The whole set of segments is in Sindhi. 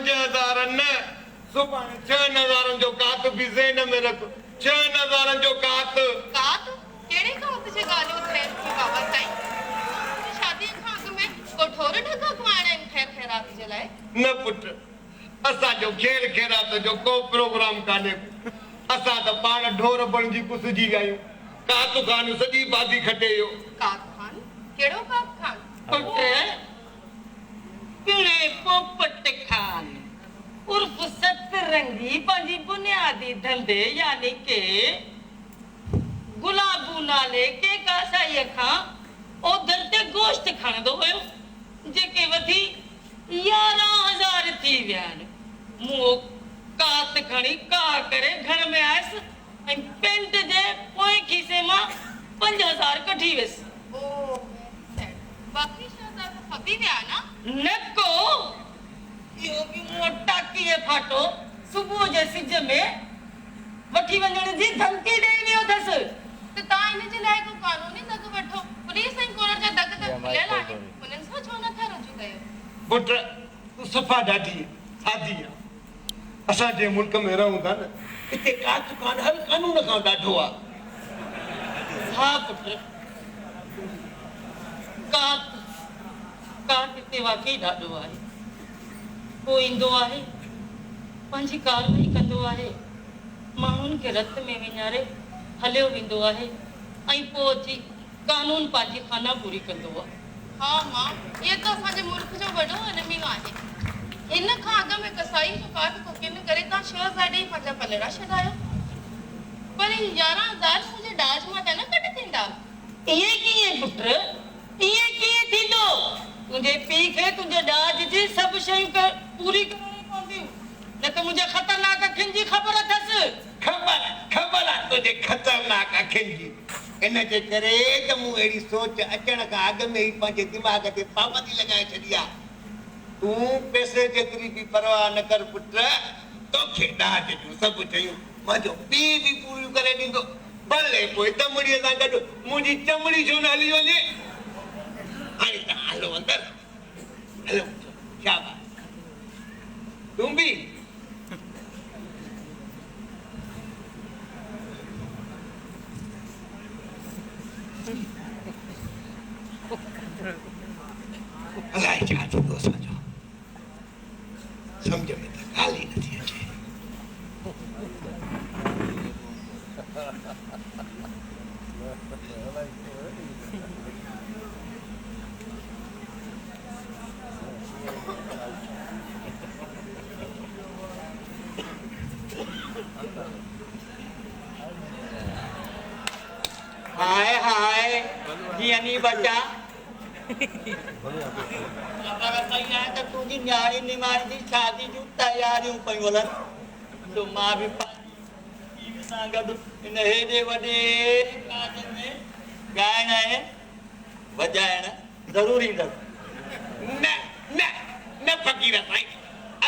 5000 نه، سڀاڻي ڇهن هزارن جو ڪات به ذهن ۾ رک، ڇهن هزارن جو ڪات. ڪات؟ ڪهڙي ڪات جي ڳالهيون ٿين ٿيون بابا سائين؟ منهنجي شاديء کان اڳ ۾ ڪو ڍور ڍڳا کائڻا آهن خير خيرات جي لاء؟ نه پٽ، اسان جو خير خيرات جو ڪو پروگرام ڪانهي ڪو. اسان ته پاڻ ڍور بڻجي ڪسجي ويا آهيون. ڪات خان سڄي بازي کٽي ويو. ڪات خان؟ ڪهڙو ڪات خان؟ پٽ، پڻي پوپٽ خان عرف ست رنگي پنهنجي بنيادي ڌنڌي يعني ڪي گلابو نالي ڪنهن ڪاسائيء کان اوڌر تي گوشت کڻندو هيو، جيڪي وڌي 11,000 ٿي ويا آهن. مون اهو ڪات کڻي ڪاهه ڪري گهر ۾ آيس ۽ پينٽ جي پوئين کيسي مان 5,000 ڪڍي ويس. او ويري سيڊ. باقي 6,000 ته ڦٻي ويا نه؟ نه ڪو، اهو به مون وٽ ٽاڪيء ڦاٽو صبح جي سج ۾ وٺي وڃڻ جي ڌمڪي ڏئي ويو اٿس. ته توهان ان جي لاء ڪو قانوني دڳ وٺو. پوليس ۽ ڪورٽ جا دڳ ته کليل آهن، انهن سان ڇو نه ٿا رجوع ڪيو؟ پٽ، تون صفا ڏاڍي سادي آن. اسان جنهن ملڪ ۾ رهون ٿا نه، اتي ڪات ڪان هر قانون کان ڏاڍو آ. ها پٽ، ڪات ڪان اتي واقعي ڏاڍو آهي. ڪو ايندو آهي، پنهنجي ڪارروائي ڪندو آهي، ماڻهن کي رت ۾ وڃاري هليو ويندو آهي ۽ پوء اچي قانون پنهنجي خانه پوري ڪندو آهي. ها مان، اهو ته اسان جي ملڪ جو وڏو الميو آهي. هن کان اڳ ۾ ڪسائي جو ڪات ڪو ڪن ڪري تان 6000 ڏئي پنهنجا پلڙا ڇڏايو. پر هي 11,000 منهنجي ڏاج مان ته نه گهٽ ٿيندا. ائين ڪيئن پٽ؟ ائين ڪيئن ٿيندو؟ تنهنجي پيء کي تنهنجي ڏاج جي سڀ شيون پوري ڪرڻيون پونديون، نه ته منهنجي خطرناڪ اکين جي خبر اٿس. خبر، خبر آ تنهنجي خطرناڪ اکين جي. ان جي ڪري ته مون اهڙي سوچ اچڻ کان اڳ ۾ ئي پنهنجي دماغ تي پابندي لڳائي ڇڏي آ. تون پئسي جيتري به پرواهه نه ڪر پٽ، توکي ڏاج جون سڀ شيون منهنجو پيء به پوريون ڪري ڏيندو. ڀلي پوء دمڙيء سان گڏ منهنجي چمڙي ڇو نه هلي وڃي. هاڻي توهان هلو اندر. هلو پٽ، شاباس. تون به. الائي ڇا ٿيندو اسان جو. سمجهه ۾ ته ڳالهه ئي نٿي اچي. هاء هاء جيئني ٻچا. خبر پئي آهي ته تنهنجي نياڻي نماڻي جي شادي جون تياريون پيون هلن، سو مان به پنهنجي ٽيم سان گڏ هن هيڏي وڏي ڪاڄ ۾ ڳائڻ ۽ وڄائڻ ضرور ايندس. نه نه نه فقير سائين،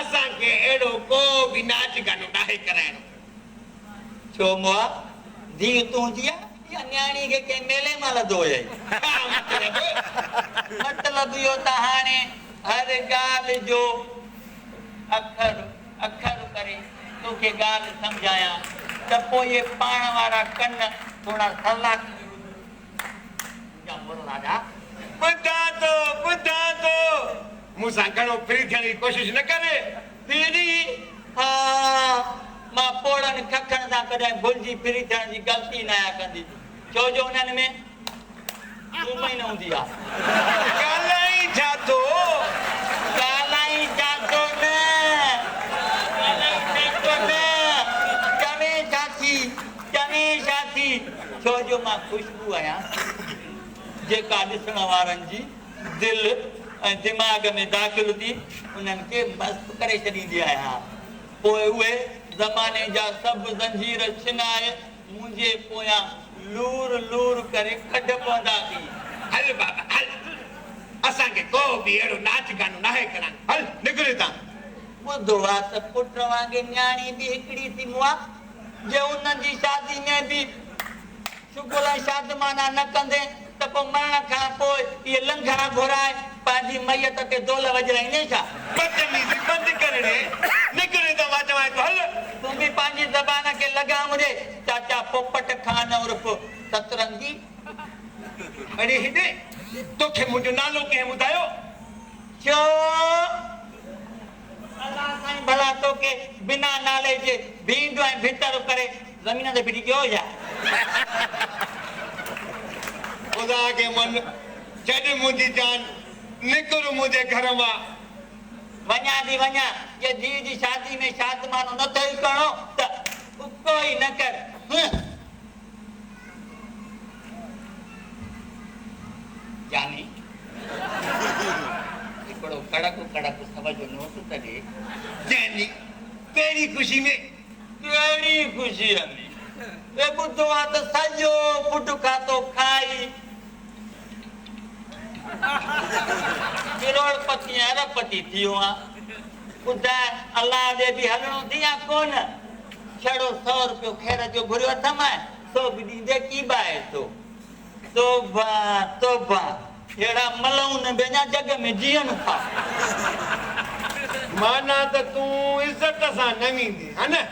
اسان کي اهڙو ڪو به ناچ گانو ناهي ڪرائڻو. ڇو مئا، ڌيء تنهنجي آ يا نياڻي کي ڪنهن ميلي مان لڌو هيئي؟ ڇا مطلب؟ مطلب اهو ته هاڻي هر ڳالهه جو اکر اکر ڪري توکي ڳالهه سمجهايان ته پوء اهي پاڻ وارا ڪن ٿورا سرلا ٿي وڃن. منهنجا مور لاڏا. ٻڌان ٿو، ٻڌان ٿو. مون سان گهڻو فري ٿيڻ جي ڪوشش نه ڪر. فري؟ ها، مان پوڙهن ککن سان ڪڏهن ڀلجي فري ٿيڻ جي غلطي ناهيان ڪندي، ڇو جو انهن ۾ ٿوم ئي نه هوندي آ. ڳالهائين ڇا ٿو؟ ڳالهائين ڇا ٿو نه، ڳالهائين ڇا ٿو نه، چوين ڇا ٿي، چوين ڇا ٿي، ڇو جو مان خوشبو آهيان، جيڪا ڏسڻ وارن جي دل ۽ دماغ ۾ داخل ٿي انهن کي مست ڪري ڇڏيندي آهيان. پوء اهي زماني جا سڀ زنجير ڇنائي منهنجي پويان لور لور ڪري ڪڍ پوندا ٿي. هل بابا هل، اسان کي ڪو به اهڙو ناچ گانو ناهي ڪرائڻو، هل نڪر هتان. ٻڌو آ ته پٽ وانگي نياڻي به هڪڙي ٿي مئا، جي انهن جي شادي ۾ به شغل ۽ شادمانا نه ڪندين ته پوء مرڻ کان پوء اهي لنگها گهرائي پنهنجي ميت تي دول وڄرائيندين ڇا؟ بدتميزي بند ڪر ڙي. منهنجي چاچا پوپٽ خان عرف سترنگي. اڙي هيڏي، توکي منهنجو نالو ڪنهن ٻڌايو؟ ڇو؟ الله سائين ڀلا توکي بنا نالي جي ڀينڊ ۽ ڀتر ڪري زمين تي ڦٽي ڪيو ڇا؟ خدا کي مڃ، ڇڏ منهنجي جان، نڪر منهنجي گهر مان. وڃان ٿي وڃان، جي ڌيء جي شادي ۾ شادمانو نه ٿئي ڪرڻو ته اڪو ئي نه ڪر. هه. جاني، هڪڙو ڪڙڪ ڪڙڪ سو جو نوٽ ته ڏي. جاني، ڪهڙي خوشي ۾؟ ڪهڙي خوشيء ۾؟ اي ٻڌو آ ته سڄو پٽ کاتو کائي ڪروڙ پتي ۽ ارب پتي ٿي ويو آن. ٻڌاء الله ڏي به هلڻو ٿي يا ڪونه؟ ڇڙو سو رپيو خير جو گهريو اٿم سو به ڏيندي ڪيٻائي ٿو. توبه توبه اهڙا ملعون به اڃا جڳ ۾ جيئن ٿا. معنيٰ ته تون عزت سان نه ويندين ها نه؟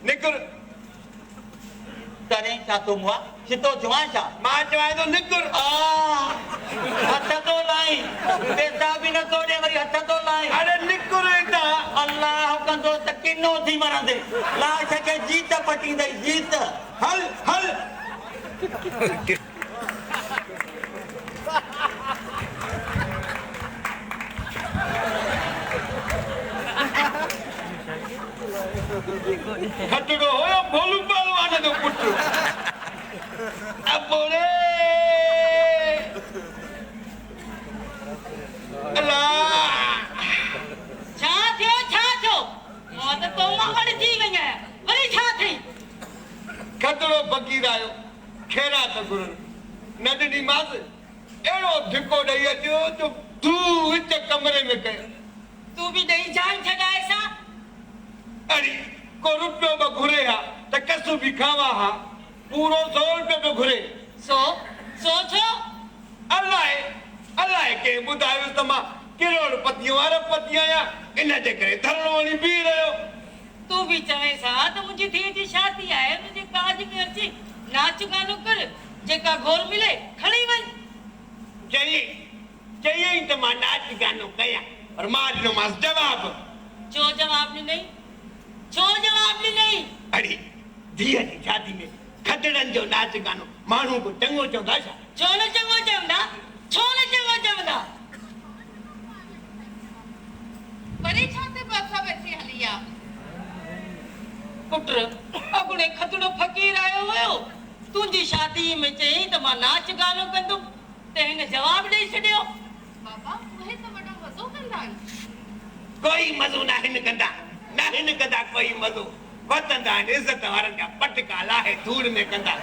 نڪر. ڪرين ڇا ٿو مئا؟ ڇتو ٿيو آهين ڇا؟ مان چوانء ٿو نڪر. آه! هٿ ٿو لائين. پئسا به نه ٿو ڏين وري هٿ ٿو لائين. اڙي نڪر هتان. الله ڪندو ته ڪنو ٿي مرندين. لاش کي جيت پٽيندئي جيت. هل هل. کٽڙو هيو ڀولو پهلوان جو پٽ. ابو ري الا. ڇا ٿيو ڇا ٿيو؟ مان ته تو مان اڙجي وئي آهيان وري ڇا ٿئي؟ کٽڙو فقير آيو خيرات گهرڻ نه ڏنيمانس اهڙو ڌڪو ڏئي اچيو جو ڌو وچ ڪمري ۾ ڪيو. تون به ڏئي جان ڇڏائيس ها. اڙي ڪو روپيو ٻه گهري ها ته ڪس به کاوان ها. پورو سو روپيو پيو گهري. سو؟ سو ڇو؟ الائي الائي ڪنهن ٻڌايس ته مان ڪروڙ پتيء ارب پتي آهيان، ان جي ڪري ڌرڻو هڻي بيهي رهيو. تون به چوينس ها ته منهنجي ڌيء جي شادي آهي، ان جي ڪاڄ ۾ اچي ناچ گانو ڪر، جيڪا گهور ملي کڻي وڃ. چيائين چيائين ته مان ناچ گانو ڪيان، پر مان ڏنومانس جواب. ڇو جواب ڏنئي؟ ڇو جواب ڏنئي؟ اڙي ڌيء جي شادي ۾ کدڙن جو ناچ گانو ماڻهو ڪو چڱو چوندا ڇا؟ ڇو نه چڱو چوندا؟ ڇو نه چڱو چوندا؟ وري ڇا تي بادشاهه ويسي هلي آ؟ پٽ، اڳوڻي کدڙو فقير آيو هيو، تنهنجي شاديء ۾ چيائين ته مان ناچ گانو ڪندم ته هن جواب ڏئي ڇڏيو. بابا، اهي ته وڏو مزو ڪندا آهن. ڪوئي مزو ناهن ڪندا، ناهن ڪندا ڪوئي مزو. وتندا آهن عزت وارن جا پٽڪا لاهي ڌوڙ ۾ ڪندا.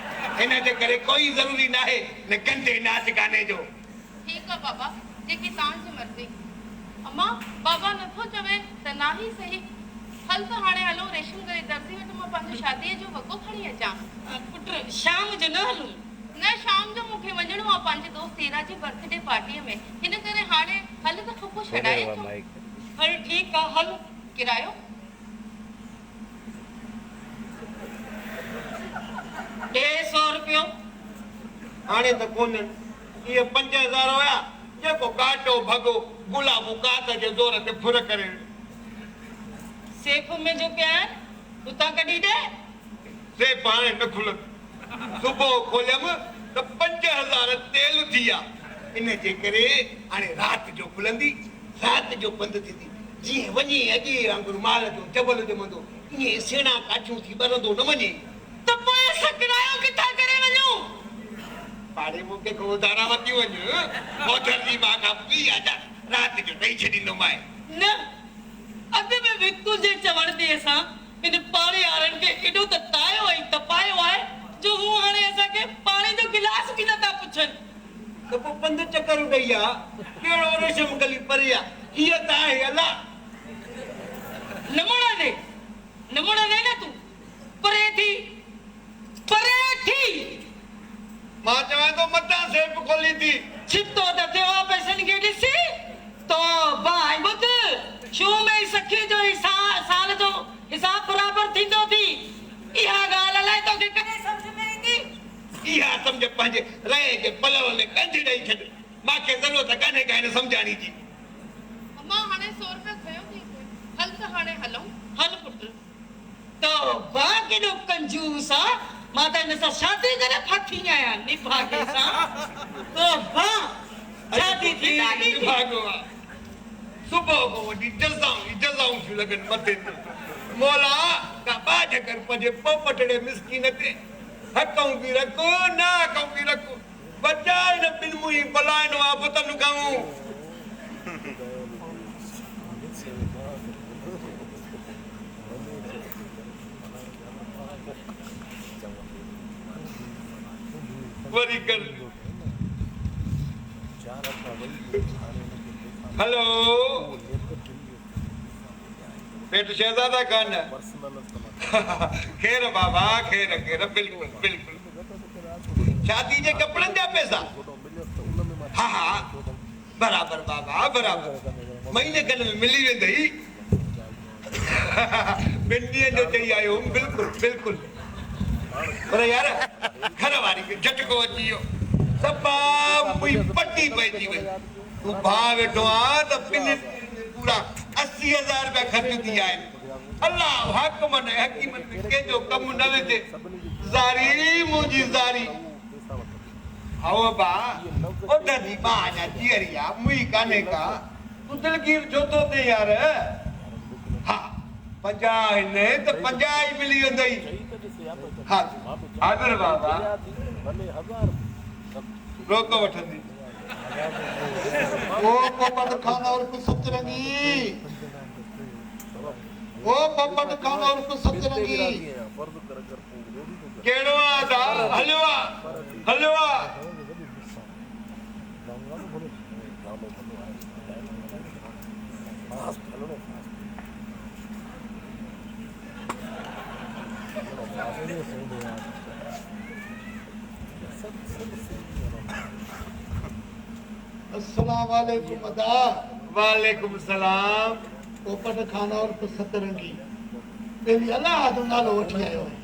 ان جي ڪري ڪوئي ضروري ناهي ان گندي ناچ گاني جو. ٺيڪ آ بابا، جيڪي توهان جي مرضي. امان، بابا نٿو چوي ته ناهي سهي. هل ته هاڻي هلون ريشم گري درزي وٽ مان پنهنجو شاديء جو وڳو کڻي اچان. پٽ، شام جو نه هلون؟ نه شام جو مون کي وڃڻو آ پنهنجي دوست هيرا جي برٿ ڊي پارٽيء ۾، هن ڪري هاڻي هل ته ڦڦو ڇڏائي اچون. هل ٺيڪ آ هل. ڪرايو؟ ڏي سو رپيو. هاڻي ته ڪونهن. اهي 5000 هيا، جيڪو ڪاٽو ڀڳو گلابو ڪات جي زور تي ڦر ڪري ويو. سيف ۾ جو پيا آهن، اتان ڪڍي ڏي. سيف هاڻي نه کلندي. صبح کوليم ته 5000 تيل ٿي ويا. ان جي ڪري هاڻي رات جو کلندي، رات جو بند ٿيندي. جيئن وڃي اڳي وانگر مال جو جبل ڄمندو، ائين سيڻا ڪاٺيون ٿي ٻرندو نه وڃي. ته پوء اسان ڪرايو ڪٿان ڪري وڃون؟ پاڙي مون ڪنهن کان اڌارا ورتيون وڃ. اوڌر جي مان کان پي آ جا، رات جو ڏئي ڇڏيندومانء. نه، اڳ ۾ به تنهنجي چوڻ تي اسان ان پاڙي وارن کي ايڏو ته تايو ۽ تپايو آهي جو هو هاڻي اسان کي پاڻي جو گلاس به نه ٿا پڇن. ته پوء پنڌ چڪر ڏئي آ، ڪهڙو ريشم گلي پري آ، هيء ته آهي الا. نه مڙندين، نه مڙندين نه تون، پري ٿي، پري ٿي. مان چوان ٿو متان سيپ کولي ٿي. ڇتو ته ٿيو آ پئسن کي ڏسي. توبه ۽ ٻڌ، شوم ۽ سخي جو سال جو حساب برابر ٿيندو ٿي. اها ڳالهه الاء. ڪانهي ڪا هن سمجهاڻي جي. امان هاڻي سو روپيا کنيو ٿي پوء هل ته هاڻي هلون. هل پٽ. توبه ڪيڏو ڪنجوس آ. مان ته هن سان شادي ڪري ڦاٿي آهيان نڀاڳي سان. توبه شادي ٿي ڏاڍي ٿي. نڀاڳو آ. صبح کان وٺي جزائون ئي جزائون ٿيون لڳن مٿي تي. مولا ڪا ٻاجهه ڪر پنهنجي پوپٽڙي مسڪين تي. حقئون به رک ناحقئون به رک. بچاء هن ٻن منهين بلائن آفتن کان. وري ڪر. هلو سيٺ شهزاده خان. خير بابا خير خير بلڪل بلڪل. شادي جي ڪپڙن جا پئسا. ها ها برابر بابا برابر مهيني کن ۾ ملي ويندئي. ٻن ڏينهن جو چئي آيو هوم بلڪل بلڪل پر يار گهر واري کي جهٽڪو اچي ويو صفا منهن پٽي پئجي وئي تون ڀاء ويٺو آن ته ٻن ڏينهن ۾ پورا 80 هزار رپيا خرچ ٿي ويا آهن الله حاڪمن ۽ حڪيمن ۾ ڪنهن جو ڪم نه وجهي زاري منهنجي زاري. هائو ابا، اوڍ جي ٻانهن اڃا جيئري آ، مئي ڪانهي ڪا. تون دلگير ڇو ٿو ٿين يار؟ ها، 50 آهن ته 50 ئي ملي ويندئي. حاضر، حاضر بابا. روڪ وٺندي. او پوپٽ خان عرف سترنگي، او پوپٽ خان عرف سترنگي. ڪهڙو آ ادا؟ هليو آ، هليو آ. السلام عليڪم ادا. وعليڪم السلام. پوپٽ خان عرف سترنگي ٻيلي الله جو نالو وٺي آيو آهين.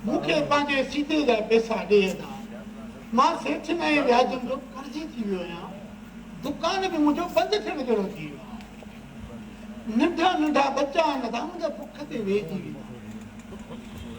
مون کي پنهنجي سيڌي جا پئسا ڏي ادا. مان سيٺين ۽ وياجن جو قرضي ٿي ويو آهيان. دڪان به منهنجو بند ٿيڻ جهڙو ٿي ويو آهي. ننڍا ننڍا ٻچا آهن ادا منهنجا بک تي ويهجي ويندا.